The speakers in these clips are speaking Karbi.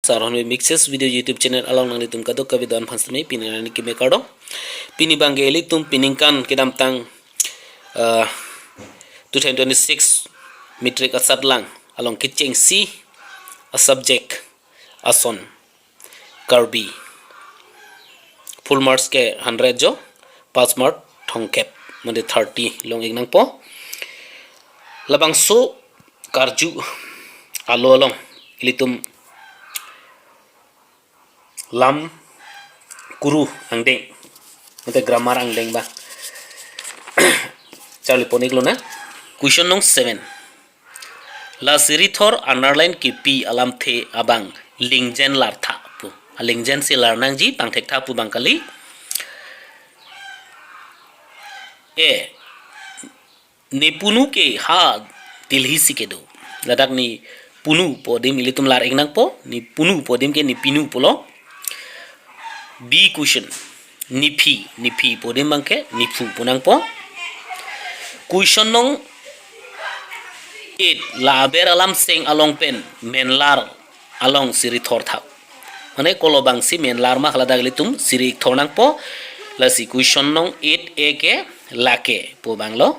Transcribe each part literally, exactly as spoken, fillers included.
Sar Honwe Mixes Video YouTube Channel along nanglitum kadokave do-an aphan sitame pini arni kimi kardom. Pini abangke ilitum peningkan kedamtang, ah, two thousand twenty-six matric asatlang along kechengsi a-subject ason Karbi. Full marks ke hundred jo, pass mark thomkep, mane thirty long-ik nangpo. Labangso karju alo along ilitum lam kuru angdeng, mate grammar angdeng ba charli pon-iklo na. Question nong seven. La sirithor underline kipi alamthe abang lingjen lartha pu. A lingjen si lar nangji, pangthektha pu abang kali. A, ne punu ke ha Delhi si kedo. Ladak ne punu pu adim ilitum lar-ik nangpo, ne punu pu adim ke ne pinu pulo. B question. Nephi, nephi pu adim abangke nephu pu nangpo. Question nong eight, la aber alamseng along pen menlar along sirithor tha. Mane kolo abang si menlar ma, haladak ilitum siri-ik thor nangpo. Lasi question nong eight A ke lake pu abanglo.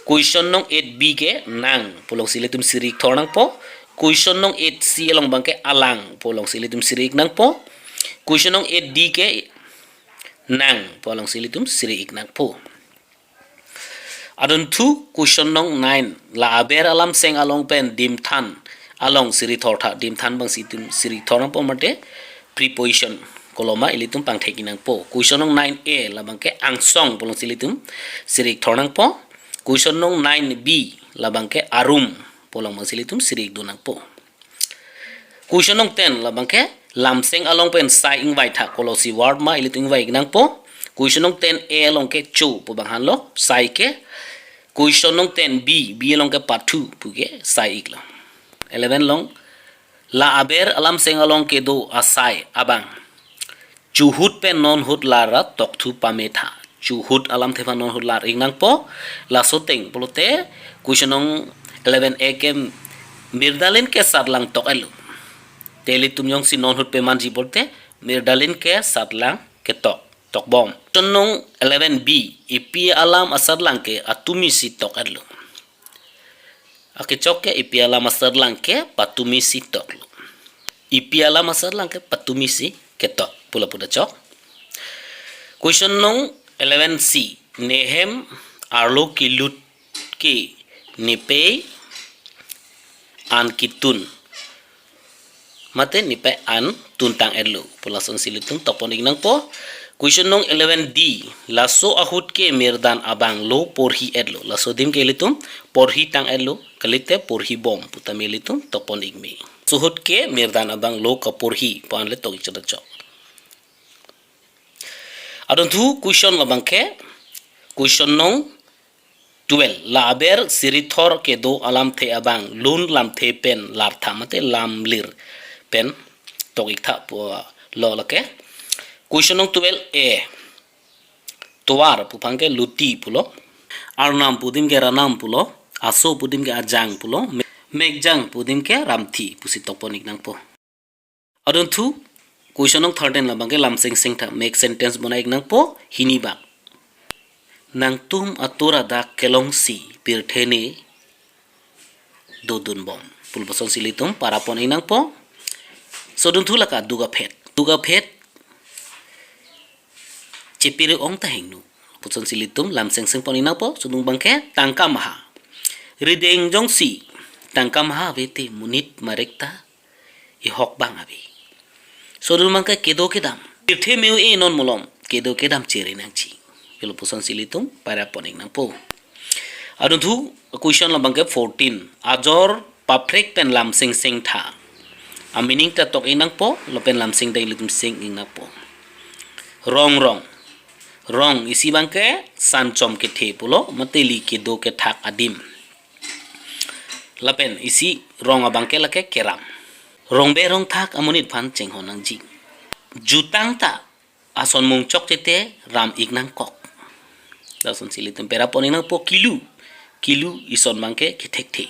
Question nong eight B ke nang pu alongsi ilitum siri-ik thor nangpo. Question nong eight C along abangke alang pu alongsi ilitum siri-ik nangpo. Question nong eight D ke nang pu alongsi ilitum siri-ik nangpo. Adunthu question nong nine, la aber alamseng along pen dimthan along sirithor tha. Dimthan abang si itum siri-ik thor nangpo mate preposition, kolo ma ilitum pangthek-ik nangpo. Question nong nine A labangke angsong pu alongsi ilitum siri-ik thor nangpo. Question nong nine B labangke arum pu along abang si ilitum siri-ik dun nangpo. Question nong ten labangke lamseng along pen sai ingvai tha, kolo si verb ma ilitum ingvai-ik nangpo. Question nong ten A along ke cho pu abang henlo, sai ke. Question nong ten B, B along ke pathu pu ke sai-iklo. Eleven long, la aber alamseng along kedo asai abang chuhut pen non hut lar ra tokthu pame tha. Chuhut alamthe aphan non hut lar-ik nangpo. Laso ateng pulote question nong eleven A ke mirdalen ke satlang tok-etlo. Te ilitum jongsi non hut pemanji pulote mirdalen ke satlang ketok, tokbom. Question nong eleven B, epi alam asatlang ke atumi si tok-etlo. Akechok ke epi alam asatlang ke patumi si toklo. Epi alam asatlang ke patumi si ketok pu lapu ta chok. Question nong eleven C, ne hem arlo kelut ke nepei an ketun mate nepei an tuntang-etlo pu lasonsi ilitum tokpon-ik nangpo. Question nong eleven D, laso ahut ke mirdan abang lo porhi-etlo. Laso adim ke ilitum porhi tang-etlo, kalite porhibom pu tame ilitum tokpon-ik me. Laso ahut ke mirdan abang lo kaporhi pu an le tok-ik chot chot. Adunthu question labangke question nong twelve, la aber sirithor kedo alamthe abang lun lamthe pen lar tha mate lamlir pen tok-ik tha pulo lake. Question nong twelve A, tovar pu abangke luti pulo, arnam pu adim ke ranam pulo, aso pu adim ke ajang pulo, me-, mekjang pu adim ke ramthi pusi tokpon-ik nangpo. Adunthu question nong thirteen labangke lamseng seng tha, make sentence bonai-ik nangpo, hini bak. Nangtum atur adak kelongsi pirthe ne dodunbom pu lasonsi ilitum parapon-ik nangpo. So adunthu lake duk aphet, duk aphet chepiri ong ta hingno pu lasonsi ilitum lamseng seng pon-ik nangpo. Sodung abangke tangka maha. Rideng jongsi tangka maha ave te monit marek ta ihok bang ave. Sodung abangke kedo kedam. Pirthe me-o-e non malom, kedo kedam chere nangji pu lasonsi ilitum parapon-ik nangpo. Adunthu question labangke fourteen, ajor paphrek pen lamseng seng tha. A meaning ta tok-ik nangpo, lapen lamseng ta ilitum seng-ik nangpo. Rong rong. Rong isi abangke sanchom kethe pulo, mate ili kedo kethak adim. Lapen isi rong abangke lake keram. Rongbe rongthak amonit aphan chinghon nangji. Jutang ta ason mung chokche te ram-ik nangkok. Lasonsi ilitum parapon-ik nangpo. Kilu. Kilu ison abangke kethekthe.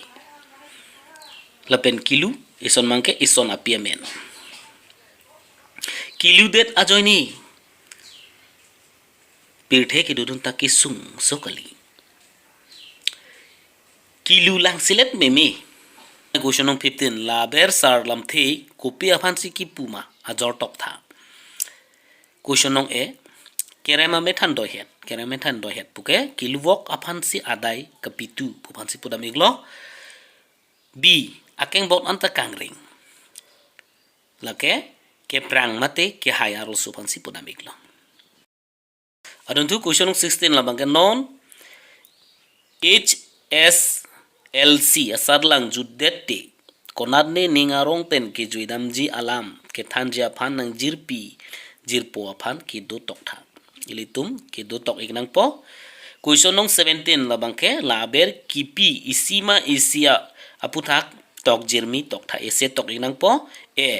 Lapen kilu ison abangke ison api amen. Kiludet ajoine pirthe kedodun ta kesung so kali. Kilu langselet meme. Question nong fifteen, la aber sar lamthe kopi aphansi kipu ma, ajor toktha. Question nong A, kerem amethan doihet, kerem amethan doihet puke kiluvok aphansi adai kapitu pu aphansi pudam iklo. B, akengbot anta kangreng. Lake keprang mate kehai arloso aphansi pudam iklo. Adon thu question nong sixteen labang ke non H S L C asar lang jutdet te konat ne ning arong pen kejuidamji alam kethanji aphan nangjirpi jirpo aphan kedo toktha. Ilitum kedo tok ik nangpo. Question nong seventeen labang ke la aber kipi isi ma isi a aputhak tokjirmi toktha. Ese tok ik nangpo. A,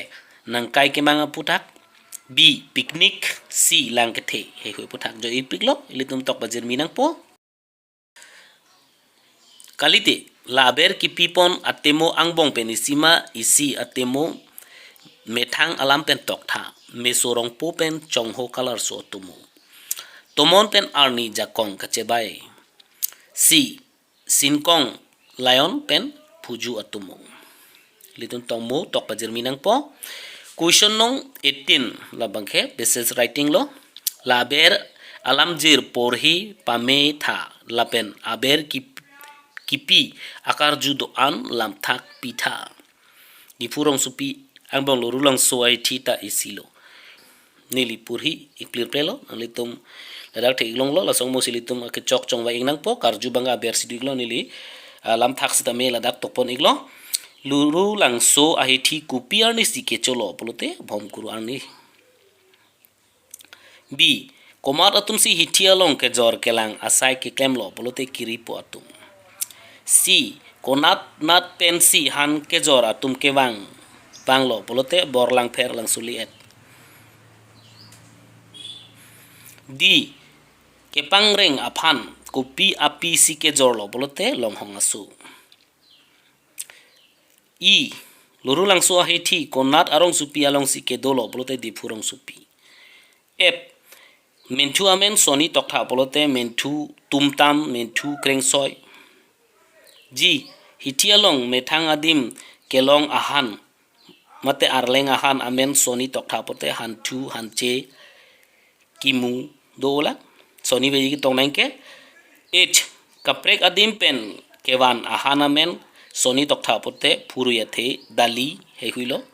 nangkai kemang aputhak. B, picnic. C, lang kethe. Heihui aputhak jo ipiklo, ilitum tok pajirmi nangpo. Kalite, la aber kipipon atemo angbong pen isi ma isi atemo methang alam pen toktha. Meso rongpo pen chongho kalarso atomo. Tomon pen arni jakong kachebai. C, singkong lion pen phuju atomo. Ilitum tongmo tok pajirmi nangpo. Question nong eighteen labang ke passage writing lo. La aber alamjir porhi pametha lapen aber kip-, kipi akarju do-an lamthak pitha. Diphu rongsopi angbong Lorulangso ahithi ta isi lo. Neli porhi ikplirplelo, nanglitum ladak thek iklonglo, laso ahormu si ilitum akechok chongvai ik nangpo, karju abang abersi do iklo neli, ah, lamthak sitame ladak tokpon iklo. Lorulangso ahithi kopi arnisi kecholo pulote, Bhomkuru arni. B, komat atumsi hithi along kejor kelang asai keklemlo pulote kiripo atum. C, konat nat pensi han kejor atum kevang vanglo pulote Borlangpher Langsuli et. D, kepangreng aphan kopi apisi kejorlo pulote Longhong aso. E, Lorulangso ahithi konat arongsopi alongsi kedolo pulote Diphu rongsopi. F, menthu amen soni toktha pulote menthu tumtam, menthu krengsoi. G, hithi along methang adim kelong ahan mate arleng ahan amen soni toktha pulote hanthu, hanche, kimu do ola. Soni veji ketong nang ke. H, kaprek adim pen kevan ahan amen soni toktha pulote phurui athe, dali, heihuilo.